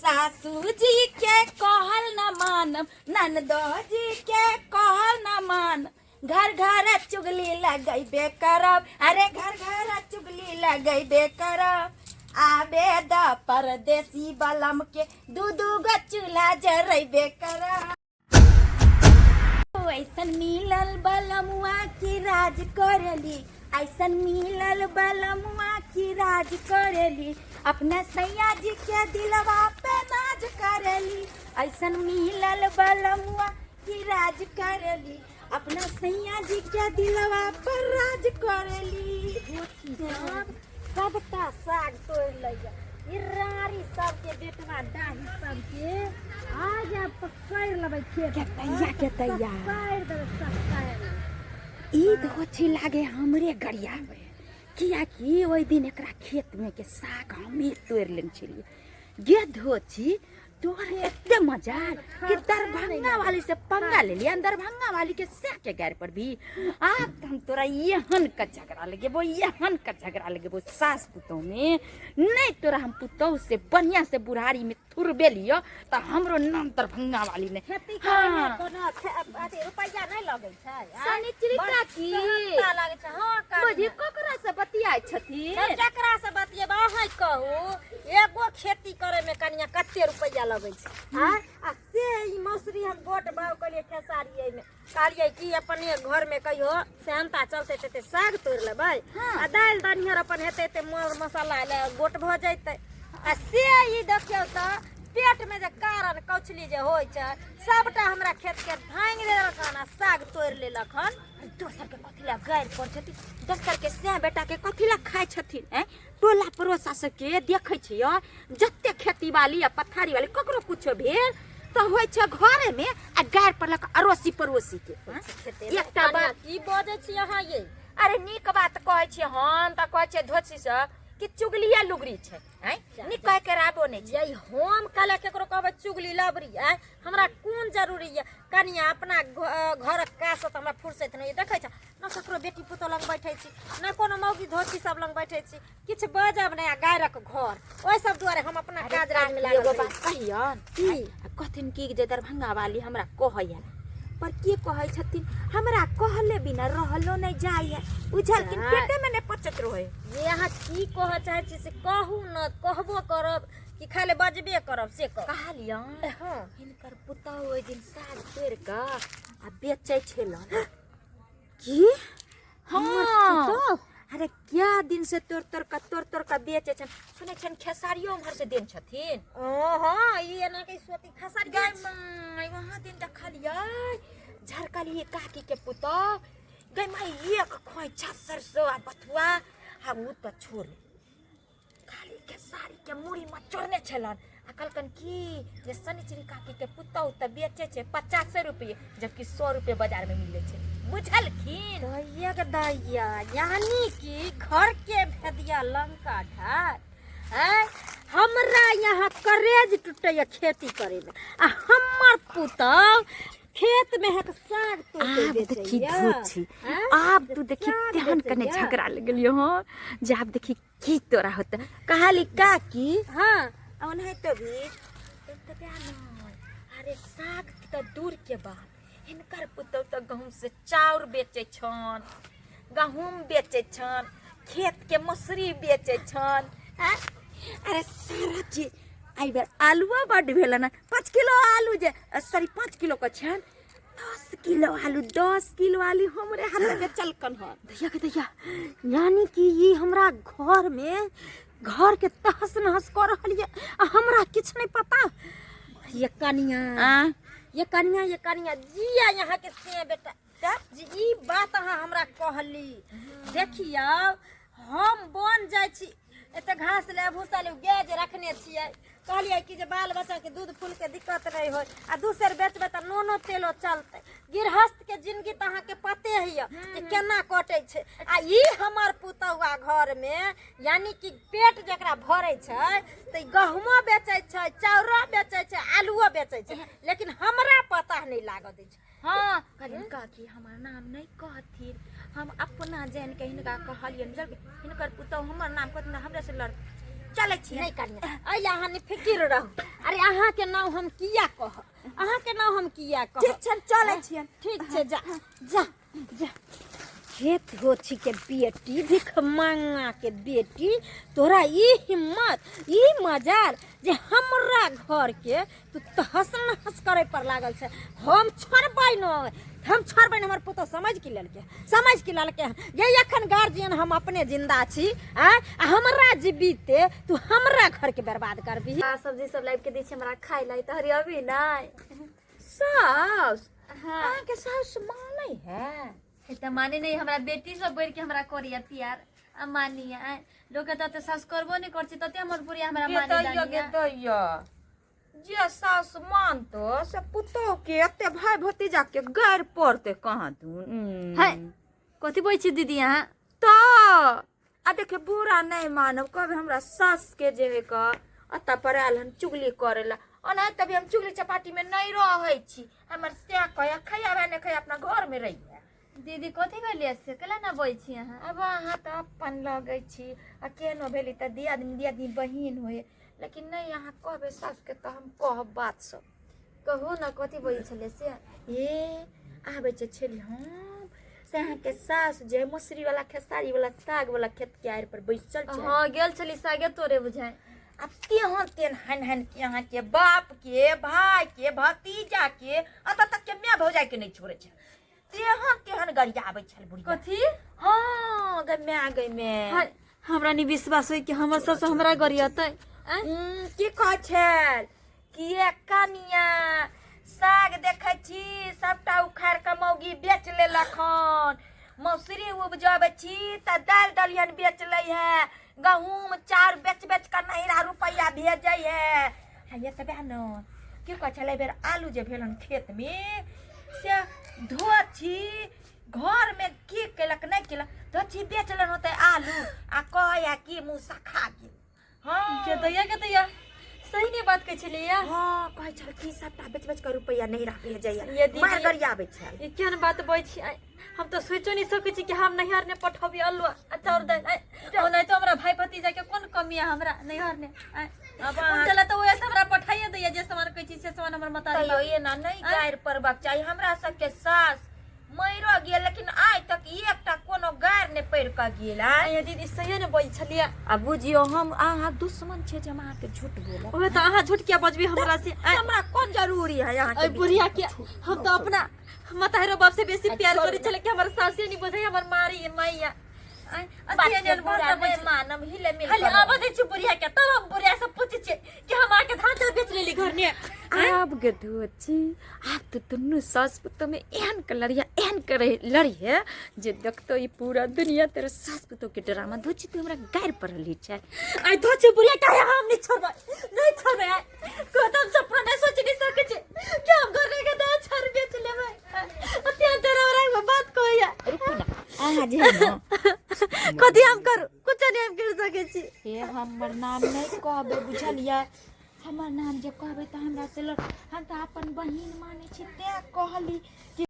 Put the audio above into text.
सासू जी के कहल न मानब, ननदो जी के कहल न मानब, घर घर चुगली लगैबे करब, अरे घर घर चुगली लगैबे करब। आबे द परदेसी बलम के दू दू गो चूल्हा जरैबे करब। ऐसन मिलल बलमुआ की राज करेली, ऐसन मिलल बलमुआ की राज करेली, अपना सैया जी के दिलवा पे नाज करेली। ऐसन मिलल बलमुआ की राज करेली, अपना सैया जी के दिलवा पर राज करेली। सब सबटा साग तोड़ि लैया ई रारी सबके बेटवा डाही सबके आज आब पकड़ि लेबै खेत। के तैया, के तैया। पकड़ि देबै पकड़ि। ई धोछी लागे हमरे गरियाबै, कियाकि ओहि दिन एकरा खेत में के साग हमे तोड़ि लेने छलियै। गे धोछी तोहर एते मजा कि दरभंगा वाली से पंगा ले लिया, दरभंगा वाली के सह के गार पर भी आब त हम तोरा एहन का झगड़ा लगेबो, एहन का झगड़ा लगेबो सास पुतोह में। नहीं तोरा हम पुतोह से बढ़िया से बुढ़ारी में थुरबे लियो त हमरो नाम दरभंगा वाली ने। खेती करे में कोनो अथी रुपैया नहीं लगै छै, आँय? शनिचरी बड़ काकी। सहनता लागै छै, हँ, काकी। बुझी ककरा से बतियाइ छथिन? हम केकरा से बतियेबै, अहाँ कहू, एगो खेती करे में कनिया कते रुपैया लगै छै, आँय? आ से ई मौसरी हम गोट बाव केलियै खेसारी एहिमे, कहलियै कि अपने घर में कहियो सेहनता चलतै तेते साग तोड़ि लेबै आ दालि दनिहर अपन हेतै ते मर मसाला ले गोट भऽ जैतै। आ से ई देखियौ तऽ पेट में जे कारण कौचली जे होइ छै सबटा हमरा खेत के भांगि लेलक हन आ साग तोड़ि लेलक हन। दोसर के कथी ला गारि पर छथिन, दोसर के सैह बेटा के कथी ला खाइ छथिन? ऐं टोला पड़ोसा सबके देखै छियै जते खेती वाली आ पथारी वाली ककरो कुछो भेल तऽ होइ छै घरे में आ गारि पड़लक अड़ोसी पड़ोसी के। एकटा बात की बजै छी अहाँ ये? अरे नीक बात कहै छियै हम तऽ कहै छियै धोछी सब कि चुगलिया लुगरी छै, आँय नीक कहै के राबो नहि छै। यै हम कहले केकरो कहबै चुगली लबरी, आँय हमरा कोन जरूरी ये कनिया? अपना घरक काज से तऽ हमरा फुर्सत नहि। देखै छ न ककरो बेटी पुतोह लग बैठै छी न कोनो मौगी धोती सब लग बैठै छी, किछु बजब नहि आ गायरक घर, ओहि सब दुआरे हम अपना काज राज में लागल एगो रहै बात छी। कहियन? की? आ कहथिन कि जे दरभंगा वाली हमरा कहैया, पर के कहै छथिन? हमरा कहले बिना रहलो नहि जाइए, बुझलखिन? जा। पेटे में नहि पचैत रहै। ये अहाँ की कहऽ चाहै छी से कहू न, कहबो करब कि खाली बजबे करब से कहू। कहलियन हँ। हिनकर पुतहु ओहि दिन साग तोड़ि कऽ आ बेचै छलन। की? हँ। पुतहु? अरे क्या दिन से तोड़ तोड़ कऽ तोड़ तोड़ कऽ बेचै छनि, सुनै छनि खेसारियो उम्हर से देन छथिन। ओ हँ, ई एना के सोती खेसारी गै माय, वहाँ दिन देखलियै झरकलियै काकी के पुतहु गै माय एक खोइछा सरसो आ बथुआ आ उ तऽ छोड़ खाली खेसारी के मुड़ी में चोरने छलन आ कहलकन कि जे शनिचरी काकी के पुतहु तऽ बेचै छै 50 रुपये, जबकि 100 रुपये बाजार में मिलै छै, बुझलखिन? दैया के दैया, यानी कि घर के भेदिया लंका ढाल। आँय हमरा यहाँ करेज टूटैया खेती करे में आ हमर पुतहु खेत में है साग तोड़ के आब देखी बेचैया। धोछी आँय? आब तू देखी साग तेहन कने बेचैया। झगड़ा लगलियो हँ जे आब देखी की तोरा होता। कहली काकी हँ। ओनाहितो भी एतबे नहि, अरे साग तऽ दूर के बात, हिनकर पुतहु तऽ गहूँम से चाउर बेचै छन, गहूँम बेचै छन, खेत के मसुरी बेचै छन, आँय? अरे सारा चीज। एहि बेर आलुओ बड्ड भेलन हन, 5 किलो आलू जे सॉरी 5 किलो के छनि, 10 किलो आलू, 10 किलो आलू हमरे हाथ बेचलकन हन। दैया के दैया, यानी कि ई हमरा घर में घर के तहस नहस कऽ रहल ये आ हमरा किछु नहि पता। ये कनिया, आ? ये कनिया, ये कनिया जिया यहाँ के से बेटा जी ई बात अहाँ हमरा कहली। देखियौ हम बन जाइ छी एते घास ले भूसा ले गाय जे रखने छियै, कहलियै कि जे बाल बच्चाके दूध फूलके दिक्कत नहि होय आ दोसर बेचबै तऽ नूनो तेलो चलतै। गृहस्थ के जिंदगी तऽ अहाँके पते होइए जे केना कटै छै। आ ई हमर पुतहुआ घरमे यानी कि पेट जकरा भरै छै तऽ ई गहुमो बेचै छै, चाउरो बेचै छै, आलुओ बेचै छै, लेकिन हमरा पता नहि लागऽ दै छै। हँ कहलियनि काकी हमर नाम नहि कहथिन, हम अपना जानि कऽ हिनका कहलियनि, बुझलखिन? हिनकर पुतहु हमर नाम कहथिन हमरे से लड़। चलै छी। नहीं कनिया, एहि अहाँ निफिकिर रहू। अरे अहाँ के नाम हम किया कहब, अहाँ के नाम हम किया कहब? ठीक छै, चलै छियनि। ठीक छै, जा जा जा। खेत हो छी के बेटी, भिख मांगा के बेटी, तोरा ई हिम्मत, ई मजाल जे हमरा घर के तू तहस नहस करे पर लागल छै। हम छोड़बै न, हम छोड़बै न। हमर पुतोह समझ की लेलकै, समझ की लेलकै ये? एखन गार्जियन हम अपने जिंदा छी आ आ हमरा जीविते तू हमरा घर के बर्बाद करबही। आ सब्जी सब लाबि के दै छै हमरा खाय ला, तऽ हरियबी नहि। साउस? हाँ। अहाँके साउस मानै है? हे तऽ माने नहि, हमरा बेटी सब बढ़ि के हमरा करैया प्यार आ मानिया। आँय, लोक के तते सास करबो नहि करै छै तते हमर बुढ़िया हमरा गे माने दैया, गे जानिया। दैया, जे सास मानतो से पुतोह के एते भाई भतीजा के गारि पड़ते कहाँ दून। है कथी बोलै छी दीदी अहाँ? तऽ आ देखियौ, बुरा नहि मानब, कहबै हमरा सास के जे है क अतऽ पर आयल हन चुगली करे ला। ओना तभी हम चुगली चपाटी में नहीं रहै छी। हमर से कहे खैया नहि खैया, अपना घर में रहिए। दीदी, कथी कहलियै से केला ना बोलै छी अहाँ? अब अहाँ तऽ अपन लगै छी आ केहनो भेली तऽ दियादनी दियादनी बहिन होय, लेकिन नहि अहाँ कहबै सासके तऽ हम कहब बात सब। कहू ने, कथी बोलै छलियै से? ए आबै छै छली हम से अहाँके सास जे मसुरी वाला, खेसारी वाला साग वाला खेत के आड़ि पर बैसल छै। हँ, गेल छली सागे तोड़े बुझाय। आ तेहन तेहन हन हन के अहाँके बाप के, भाय के, भतीजा के, अतऽ तक के माय भौजाई के नहि छोड़ै छै, तेहन तेहन गरियाबै छल बुढ़िया। कथी? हँ गै माय, गै माय। हाय, हमरा नहि विश्वास होय कि हमर सास हमरा गरियतै। आँय? की कहै छल कि ये कनिया, साग देखै छी सबटा उखाड़ कऽ मौगी बेच लेलक हन, मौसरी उपजबै छी तऽ दालि दलिहन बेच लै है, गहूँम चाउर बेच बेच कऽ नैहरा रुपैआ भेजै है। आ एतबे न, की कहै छलै, एहि बेर आलू जे भेल हन खेतमे से धोछी घरमे की केलक नहि केलक, धोछी बेच लेन होतै आलू आ कहै कि मुँह सखा गेल। हँ। के दैया, के दैया, सही नहीं बात कहै छलियै? हँ, कहै छल कि सबटा बेच बेच कऽ रुपैआ नैहरा भेजैया। ये दीदी- मारि गरियाबै छल। ई केहन बात बजै छी? आँय, हम तऽ सोचो नहीं सकै छी कि हम नैहर ने पठबी आलू आ चाउर दालि। आँय, ओनाहितो हमरा भाई भतीजा के कोन कमी है हमरा नैहर ने? आँय, अब अहाँ- उनटला तऽ ओएह से हमरा पठाइए दैया, जे सामान कहै छी से सामान हमर मतारी। तैयो एना नहि गारि पड़बाक चाही। हमरा सबके सास मरियो गेल लेकिन आइ तक एकटा कोनो गारि नहि पड़ि कऽ गेल। आइ आँय दीदी, सहिए ने बजै छलियै। आ बुझियौ, हम अहाँ दुश्मन छियै जे हम अहाँके झूठ बोलब? ओहे तऽ अहाँ झूठ किया बजबी हमरा से? आँय? हमरा कोन जरूरी है अहाँके अय बुढ़िया के हम तऽ अपना मतारो बाप से बेसी प्यार करै छलै कि हमर सासे नहीं बुझै, हमर मारी मैया। आँय, बात अथी के एहन बुरा भाषा नहि बजै। मानब, हिले मिल खाली करब। आबऽ दै छी बुढ़िया के, तब हम बुढ़िया से पूछै छियै कि हम आके धान चाउर बेच लेली घर ने। आब गधोची, आब तऽ दुनू सास पुतोह में एहन के लड़िया, एहन के लड़िहे जे देखतो ई पूरा दुनिया तेरे सास पुतोह के ड्रामा। धोची, तू हमरा गारि पड़ली छै। आइ धोची बुढ़िया काहे हम नहीं छोड़बै, नहीं छोड़बै। आइ कहत हम सपना नहीं सोच नहीं सकै छी कि हम घर के धान चाउर बेच लेबै। अत्यंत हमरा बात कहैया। रुकू ना अहाँ जे है ना। कथी हम करू? कुछ नहीं हम कर सकै छी। हे, हमर नाम नहि कहबै, बुझलियै? हमर नाम जे कहबै तऽ हमरा से लड़। हम तऽ अपन बहिन मानै छी तें कहली कि